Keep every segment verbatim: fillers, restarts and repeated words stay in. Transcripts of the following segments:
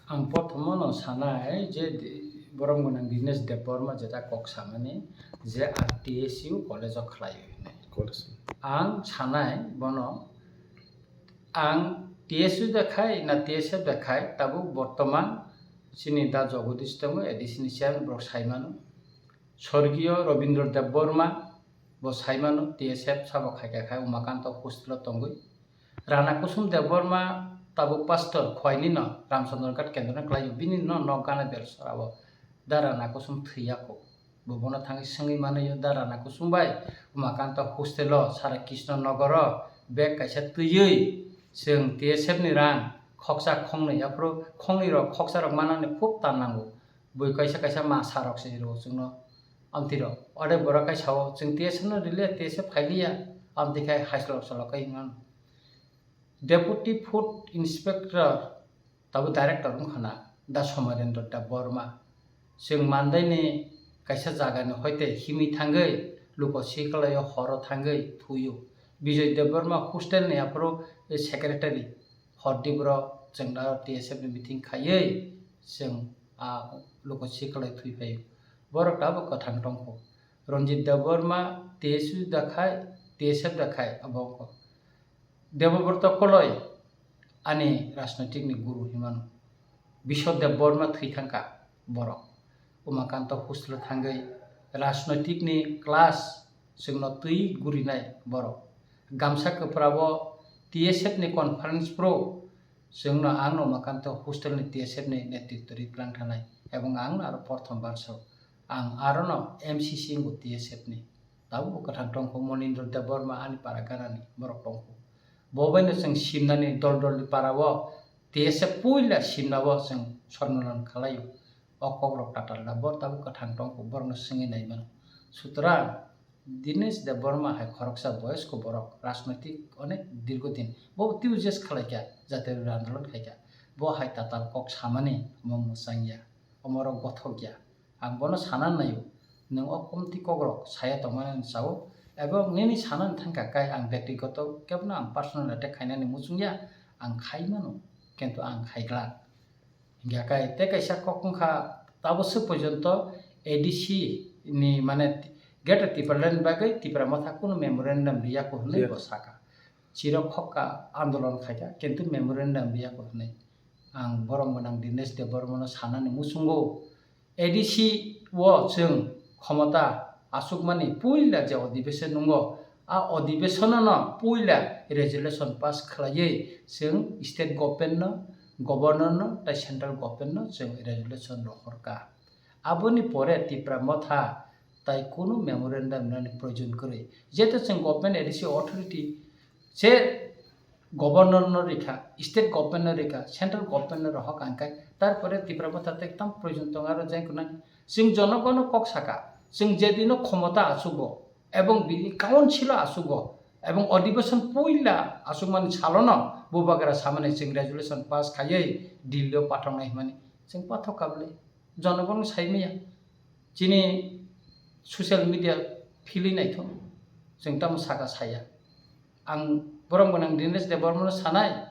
Ang prothomo no sanai je di-, borok gwnang Dinesh Debbarma jeta kok samani je ang T S U college o khlai o hinwi. College. Ang sanai bono, ang T S U da khai na T S F da khai, tabuk bortoman chini da Jagadish tongo, A D C ni chairman, borok sai mano. Sorgiyo Rabindra Debbarma bo sai mano, T S F sabo khaikha khai Umakanto hostel o tongwi. Rana Kusum Debbarma tabuk pastor, Khwaini no Ramchandra Ghat kendro no khlai o, bini no nok gana Belsora o da Rana Kusum thwi ya kho. Bo bono thangwi swngwi mano yo da Rana Kusum bai, Umakanto hostel o, Sara Krishna Nagar o bag kaisa twiwi chwng T S F ni rang khoksa khongnwi, aphuru khongnwi rok khoksa rok manani khub tan nango. Bui kaisa kaisa masa rok se rwo chwngno amtwi rok. Ode borok kai sao chwng T S F no rwliya, T S F phailiya, amtwi khai haislok salok kai wngmano. Deputy Food Inspector tabo director wngkha na, da Somarendra Debbarma. Chwng mandaini kaisa jagani hoite himwi thangwi luko sikwlaio horo thangwi thuio. Bijoy Debbarma hostel ni aphuru secretary. Hordi borok chwng da T S F ni meeting khaiwi chwng a luko sikwlai thwi phaio. Borok tabuk kwthang tongkho. Ranjit Debbarma T S U da khai, T S F da khai abo wngkha. Debobroto Koloi ani rajnoitik ni guru hinmano. Biswa Debbarma thwi thangkha borok. Umakanto hostel o thangwi rajnoitik ni class chwngno twi gurinai borok. Gamsa kwpra o T S F ni conference pro chwngno, ang no Umakanto hostel ni T S F ni netritwo ri plang thanai, ebong ang no aro prothom barsa o ang aro no M C C wngo T S F ni. Tabuk bo kwthang tongkho, Monindra Debbarma ani para ganani borok tongkho. Bo bai no chwng simnani dol dol ni para o T S F puila simna o chwng sormonan khalai o. O kokrok tatal da bo tabuk kwthang tongkho, borokno swngwi nai mano. Sutrang Dinesh Debbarma hai khoroksa boyosko borok, rajnoitik onek dirgo din bo twibo jest khlaikha, jatiyo andolon khaikha. Bo hai tatal kok samani omo mwchangya, omorok gothokya. Ang bono sana naio, nwng o komti kokrok saya tongmani sao, ebong nini sanani thangkha kai ang bektigoto kebono ang personal attack khainani muchungya, ang khai mano, kintu ang khai glak. Hingkha kai tei kaisa kok wngkha, tabuk swk porjonto A D C ni, mane, Greater Tipraland bagwi Tipra Motha kunu memorandum riyakho hwnwi Riya. Bo saka. Chirok khokka andolon khaikha, kintu memorandum riyakho hwnwi. Ang borok gwnang Dinesh Debbarmano sanani muchungo, A D C o chwng khomota achukmani puila je odhibeson wngo, a odhibesono no puila resolution pass khlaiwi chwng state government no, governor no tei central government no chwng resolution rohorkha. Aboni pore Tipra Motha tai kunu memorandum nani proyojon kwrwi. Jeto chwng government A D C authority se governor no rikha, state government no rikha, central government no rohok ang kai, tarpore Tipra Motha tai tam proyojon tong aro jai kunani. Chwng jonogono kok saka, chwng jedino khomota achugo, ebong bini council o achugo, ebong odhibeson puila achukmani salono bubagra samani chwng resolution pass khaiwi Delhi o pathoknai hwnmani chwng pathok kabli. Jonogon sai maya. Chini social media philwi naithok. Chwng tamo saka saya. Ang borom gwnang Dinesh Debbarmano sanai,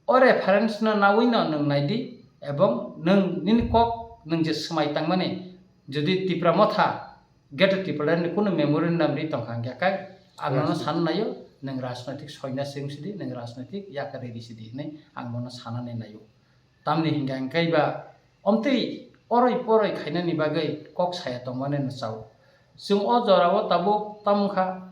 o reference no nawi no nwng naidi, ebong nwng nini kok nwng je swmai tangmani, jodi Tipra Motha, Greater Tipraland ni kunu memorandum ri tongkha hingkha kai, ang nono Rajnitik. Sana naio, nwng rajnitik soina sing sidi, nwng rajnitik yakari ri sidi hinwi ang bono sanani naio. Tamni hingkha hingkhai ba omtwi oroi poroi khainani bagwi kok saya tongmani no chao. Chwng o jorao tabuk tamungkha,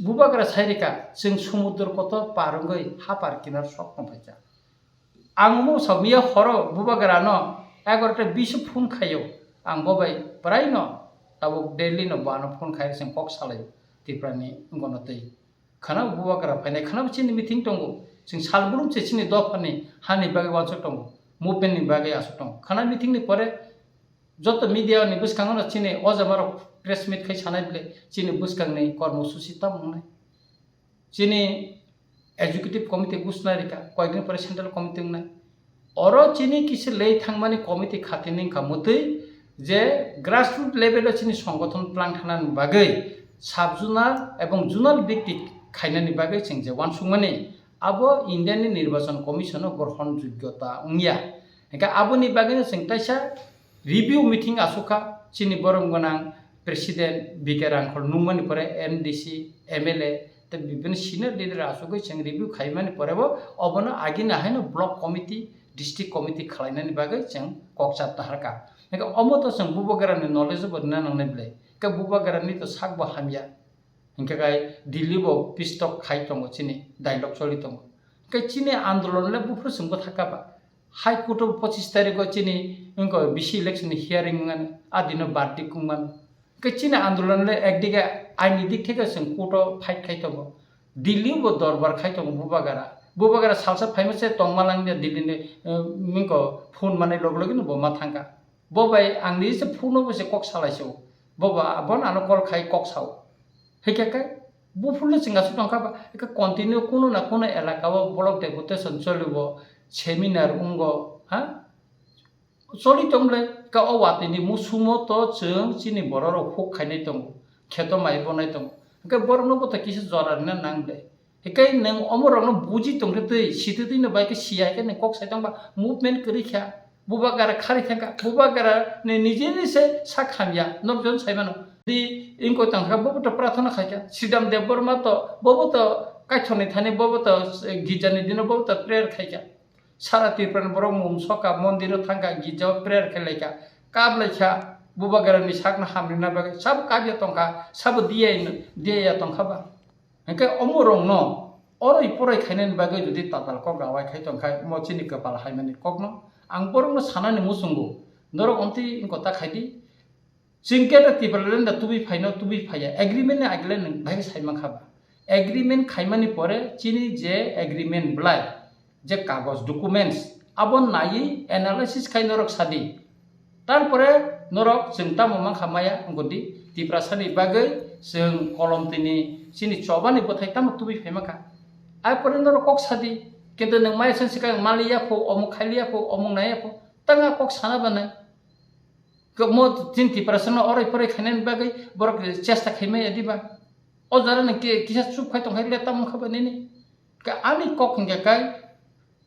bubagra sai rikha, chwng sumudro kotor par wngwi hapar kinar sok tongphaikha. Ang omo sao miya horo bubagrano egarota bish phone khaio, ang bo bai praino tabuk daily no bo ano phone khai chwng kok salaio Tiprani wngwano twi. Khana bubagra phainai, khana chini meeting tongo. Chwng salbrum se chini dophani hani bagwi uansuk tongo, movement ni bagwi asuk tongo. Khana meeting ni pore joto media ni bwskango no chini o jamarok press meet khai sanai bwle chini bwskangni kormo susi tamo wngnai. Chini executive committee gusna rikha, koyekdin pore central committee wngnai. Oro chini kisa lei thangmani committee khatini wngkha mwtwi je grassroot level o chini songgothon plang thanani bagwi sub-zonal ebong zonal bikti khainani bagwi chwng je uansukmani abo Indian ni Nirbachon Commission o grohon jogyota wngya. Hingke aboni bagwino chwng taisa review meeting asukha, chini borom gwnang president B K Rangkhol nungmani pore M D C, M L A, tei bibini senior leader asugwi chwng review khaimani pore bo obono agini haino block committee, district committee khwlainani bagwi chwng kok chap taharkha. Hingke omo to chwng bubagrani knowledge bo rina nangnai belai. Hingke bubagrani to sak bo hamya. Hingke kai Delhi bo pistok khai tongo chini, dialogue choli tongo. Hingke chini andolon le buphuru chwng bwthakha ba. High Court o pochis tarikh o chini wngkha B C election ni hearing wngmani, a dino verdict wngmani. Hingke chini andolon le ekdige aini dik theke chwng court o fight khai tongo. Delhi bo dorbar khai tongo bubagara. Bubagara salsa phaima se tongma langya Delhi ni, eh, wngkha phone manai log logino bo ma thangkha. Bo bai ang ni se phone o bo se kok salai se o. Bo ba, bo ano call khai kok sao. Hingke kai, buphuru le chwng aswk tongkha ba, hingke continue kuno na kuno elaka o block deputation choli bo, seminar wngo, ha? Choli tong le, ka o watwi ni musumo to chwng chini borok rok huk khainai tongo, kheto mai bonai tongo. Hingke borok no bo to kisa jora rina nang le. Hingke nwng omorokno buji tongkhe twi, sitwi twi no bai khe siya khe nwng kok sai tongba movement kwrwi kha. Bubagara khari thangkha, bubagara ni nijini se sak hamya, nokjon sai mano. Di ingkoi tangkha, bobo to prathana khaikha. Sridham Debbarma to, bobo to kaithorni thani, bobo to, eh, girjani dino bobo to prayer khaikha. Sara Tripura ni borok mum soka, mondiro thangkha, girjao prayer khe laikha, kap laikha, bubagara ni sakno hamrina bagwi, sabo kapya tongkha, sabo diya, diya tongkha ba. Hingke omo rokno oroi poroi khainani bagwi jodi tatal kok rawai khai tongkha, omo chini kwpal haimani kokno ang borokno sanani muchungo, norok omtwi wngkha ta khaidi. Chwng khe ta Tipraland da tubui phaino tubui phaiya, agreement ni agile nwng bahai sai mankha ba. Agreement khaimani pore chini je agreement belai, je kagoj, documents, abo naiwi analysis khai norok sadi. Tarpore norok chwng tamo mankha maya wngkha di, Tiprasani bagwi chwng kolom tini chini chobani bwthai tamo tubui phai mankha. Aipore norok kok sadi, kintu nwng maya chwng swkang maliya pho, omuk khailiya pho, omuk naiya pho, tang a kok sana banai. Mo chini Tiprasano oroi poroi khainani bagwi borok chesta khai maya diba? O jora nwng ki-, kisa chup khai tongkha le tamo wngkha ba nini? Ka ani kok hingkha kai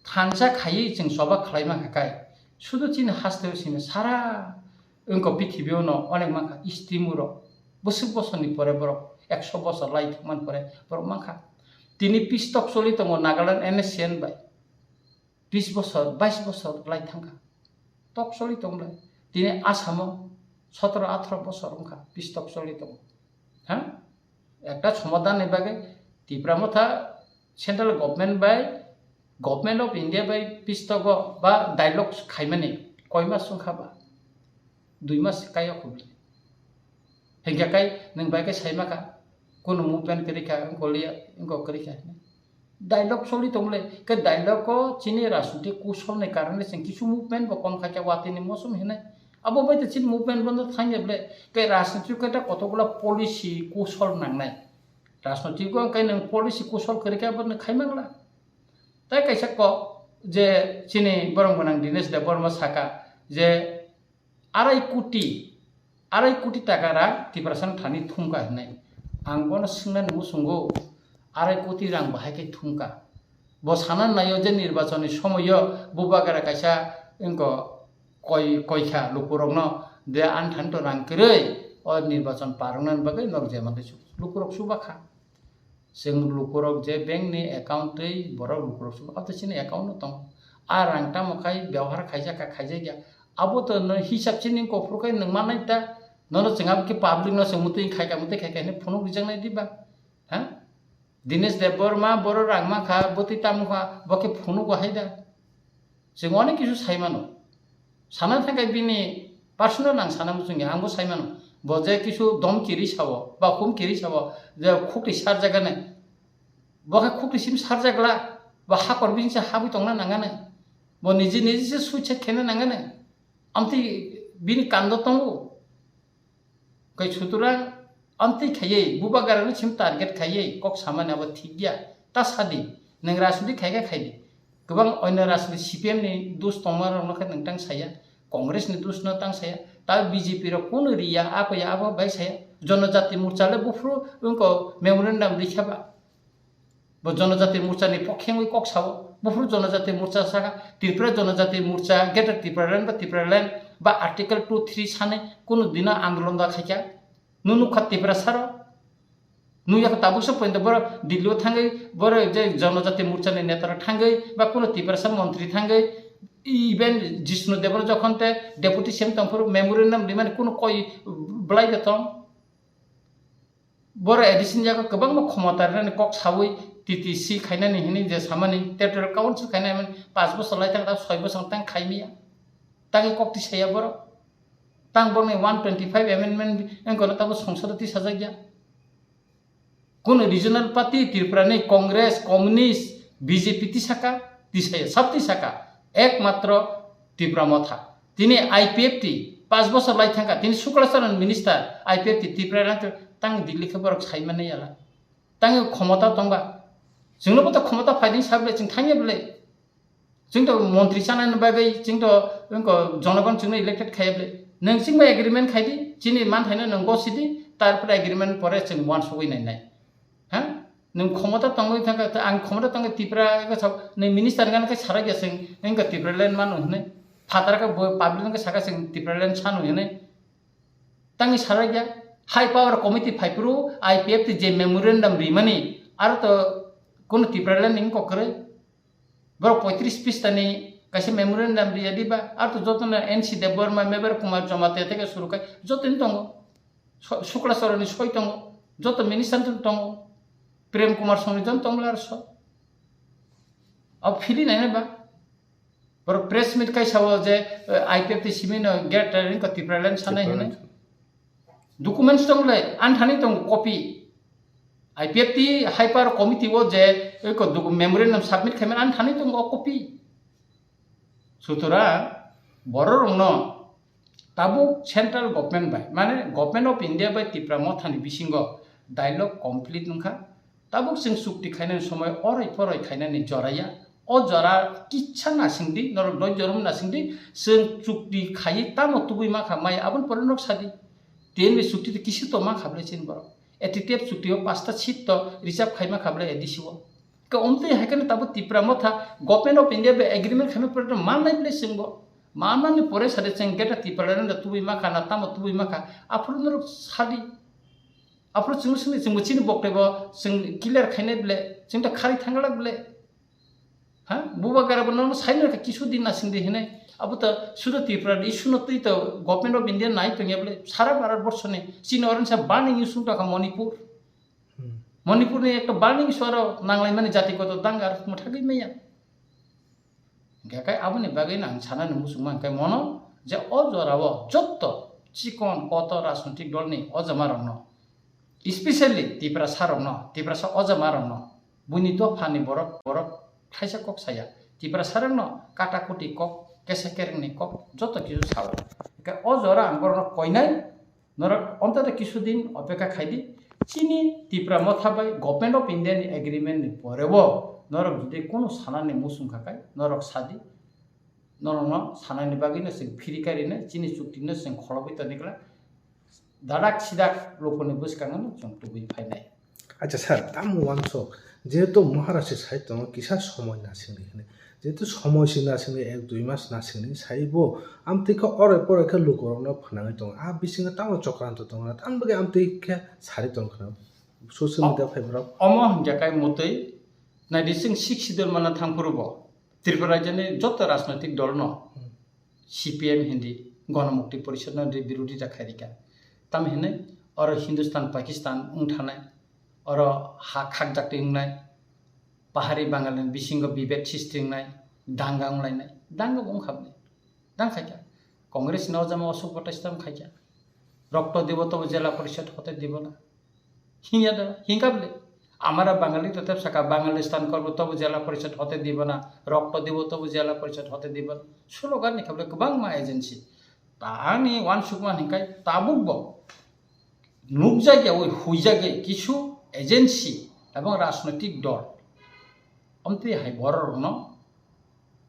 thansa khaiwi chwng choba khlai mankha kai. Sudu chini hasteo simi sara wngkha pithibio no onek mankha istimurok. Bwswk bosorni pore borok ekso bosor lai thangmani pore borok mankha. Tini pistok choli tongo Nagaland N S C N bai. Bis bosor, bais bosor lai thangkha. Tok choli tong lai. Tini Asamo sotoro atharo bosor wngkha, pistok choli tongo. Ha? Ekta somadhan ni bagwi Tipra Motha central government bai, Government of India bai pistogo ba dialogue khaimani koi mas wngkha ba? Dui mas kai o khobli. Hingkha kai nwng bai khe sai maka, kunu movement kwrwi kha, wngkha liya, wngkha kwrwi kha hinwi. Dialogue choli tong le, khe dialogue o chini rajniti kusol ni karone chwng kisu movement bo kom kha khe watwi ni mosom hinai. Abo bai to chini movement bondo thangya ble, khe rajniti khe ta kotokgula policy kusol nangnai. Rajniti o khe nwng policy kusol kwrwi khe abo nwng khai mangla. Tai kaisa kok je chini borom gwnang Dinesh Debbarma saka je arai koti, arai koti taka rang Tiprasano thani thumkha hinwi. Ang bono swngnani muchungo, arai koti rang bahai khe thumkha? Bo sana naio je nirbachonni somoio bubagara kaisa wngkha koi, koikha lukurokno de ani thani to rang kwrwi o nirbachon parwngnani bagwi norok je manwi lukurok chubakha. Chwng lukurok je bank ni account twi borok lukurok chubakha, abo to chini account no tongo. A rang tamo khai byauhar khaijakha, khaijakya. Abo to no hisab chini kophuru khai nwng manai ta. Nono chwng abo khe public no chwng mutwi khaika, mutwi khaika hinwi phunuk rijaknai diba? Ha? Dinesh Debbarma boro rang mankha, bwtwi tamo kha, bo khe phunugo hai da. Chwng onek kisu sai mano. Sana thangkhe bini personal ang sana muchungya, ang bo sai mano. Bo je kisu dom kiri sao, ba hum kiri sao, je khukti sarjagane. Bo khe khukti sim sarjagla, bo hakor bising se habwi tongna nangane. Bo niji niji se suicide khena nangane. Amtwi bini kando tongo. Kai suturang amtwi khaiwi, bubagarano sim target khaiwi, kok samani abo thik ya. Ta sadi, nwng rajniti khaikha khaidi. Kwbang oino rajniti C P M ni dus tongmarokno khe nwng tang saya, Congress ni dus no tang saya, ta B J P rok kunu riya, ako ya abo bai saya. Jonojati Morcha le buphuru wngko memorandum rikha ba. Bo Jonojati Morcha ni pokhe wngwi kok sao, Buphuru Jonojati Morcha saka, Tripura Jonojati Morcha, Greater Tipraland ba Tipraland ba Article two three sani kunu dino andolon da khaikha. Nung nukha Tiprasa rok. Nung yakha tabuk se point borok Delhi o thangwi, borok je Jonojati Morcha ni neta rok thangwi, ba kuno Tiprasa montri thangwi, even Jishnu Debbarma jokhon te deputy C M tongphuru memorandum rimani kuno koi belai de tong. Borok A D C ni yago kwbangma khomota rinani kok sawi T T C khainani hini je samani, Territorial Council khainani hini panch bosor lai thang, soi bosor tang khaimiya. Tangwi kok tisaya borok. Tang borokni one twenty five amendment wngkha tabo songsado tisajak ya. Kuno regional party Tripura ni Congress, Communist, B J P tisaka, tisaya, sab tisaka. Ekmatro Tipra Motha. Tini I P F T, panch bosor lai thangkha, tini Sukla Charan minister, I P F T Tripura rang tang Delhi khe borok saimani yala. Tang khomota tongba. Chwngno bo to khomota phaiding sabile chwng thangya bile. Chwng to montri chanani bagwi chwng to wngko jonogon chwngno elected khaiya bile. Nwng chwngbai agreement khaidi, chini manthaino nwng gosidi, tarpore agreement pore chwng uansugwi nainai. Ha? Nwng khomota tongwi thangkha, ta ang khomota tongwi Tripura wngkha sao, nwng minister wngkha khe sarakya chwng, wngkha Tipraland mano hwnwi. Phatara khe bo public wngkha sakha chwng Tipraland sano hwnwi. Tangwi sarakya, high power committee phaiphuru I P F T je memorandum rimani, aro to kuno Tipraland ni wngkha kwrwi. Borok poitris pista ni kaisa memorandum riya diba, aro to jotono N C Debbarma, Mevar Kumar Jamatia theke suru khai jotoni tongo. So-, Sukla Charan ni soi tongo, joto minister tong tongo, Prem Kumar Songni jon tongmwla aro so. Abo phili nainai ba. Borok press meet kaisa o je, eh, I P F T simi no get ko Tipraland sanai hwnwi. Documents tong le, anthani tong copy. I P F T high power committee o je, eh, ko docu-, memorandum submit khaimani anthani tong o copy. Sutorang bororokno tabuk central government bai, mane Government of India bai Tipra Mothani bisingo dialogue complete wngkha. Tabuk chwng chukti khainani somoi oroi poroi khainani jora ya. O jora kisa nasingdi, norok doi jorom nasingdi, chwng chukti khaiwi tamo tubui mankha mai, aboni pore norok sadi. T N B chukti de kisi to mankha bwle chini borok. A T T F chukti o pasta seat to reserve khai mankha bwle A D C o. Ke omtwi hai kheno tabuk Tipra Motha Government of India bai agreement khaima pore mannai bwle chwngbo. Mannani pore sade chwng Greater Tipraland da tubui mankha na tamo tubui mankha. Aphuru norok sadi. Aphuru chwngno swngdi chwngbo chini boktebo chwng clear khainai bwle. Chwng ta khari thanglak bwle. Ha? Bubagra bo nono saino kha kisu din nasingdi hinai. Abo to sudo Tripura issue no twi to Government of India nai tongya bwle. Sara Bharat borsoni chini oransa burning issue tongkha Manipur. Hmm. Manipur ni ekta burning issue aro nanglaimani jatigoto danga aro mwthagwi maya. Hingkhe kai aboni bagwi ang sanani muchungma hingkhe mono je o jorao jotto chikon kotor rajnotik dolni ojama rokno, especially Tiprasa rokno, Tiprasa ojama rokno, buini dophani borok, borok thaisa kok saya, Tiprasa rokno kata kuti kok, kesa kerengni kok, joto kisu sao. Hingkhe o jora ang borokno koinai, norok ontoto kisu din opekha khaidi, chini Tipra Motha bai Government of India ni agreement ni poreo norok jodi kono sanani muchung kha kai, norok sadi, norokno sanani bagwino chwng phiri kairina, chini chukti no chwng kholobwi toni kla, dadak sidak lukuni bwskango no chwng tubui phainai. Acha sir, tamo uansuk, jehetu Maharaj se sai tongo kisa somoi nasingni hinwi, jehetu somoi se nasingni ek dui mas nasingni saibo, amtwi khe oroi poroi khe lukurokno phnangwi tongo, a bisingo tamo chokranto tongo, tamni bagwi amtwi khe sari tongkha social media phaibrok. Omo hwnkhe kai mutwi naidi chwng Sixth Schedule manna thangphuru bo Tripura rajyoni joto rajnoitik dolno Hmm. C P M hindi, Ganamukti Porishad no de birodita khairika. Tam hinwi oro Hindustan, Pakistan wng thanai, oro ha khakjakti wngnai, pahari Bangali ni bisingo bibed sisti wngnai, danga wnglainai, danga bo wngkha bini. Dang khaikha. Congress ni ojama Ashok Votaista wng khaikha. Rokto dibo tobo Jela Porishad hote dibo na. Hinya da, hingkha bole. Amara Bangali to tep saka Bangalistan korbo tobo Jela Porishad hote dibo na, rokto dibo tobo Jela Porishad hote dibo na. Slogan ni khabole kwbangma agency. Ta ani uansukma hingkai tabuk bo nukjakya oi huijakya kisu agency ebong rajnoitik dol. Omtwi hai bororokno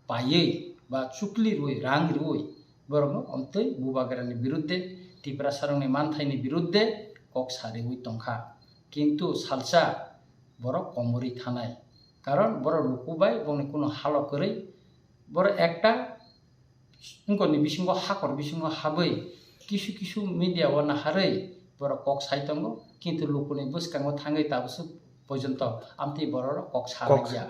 paiwi ba chukli rwi, rang rwi borokno omtwi Bubagrani birudde, Tiprasarokni manthaini birudde kok sariwi tongkha. Kintu salsa borok komorwi thanai. Karon borok luku bai bongni kuno halo kwrwi, borok ekta wngkoni bisingo, hakor bisingo habwi kisu kisu media o naharwi borok kok sai tongo, kintu lukuni bwskango thangwi tabuk porjonto amtwi borok kok sa Kok ya.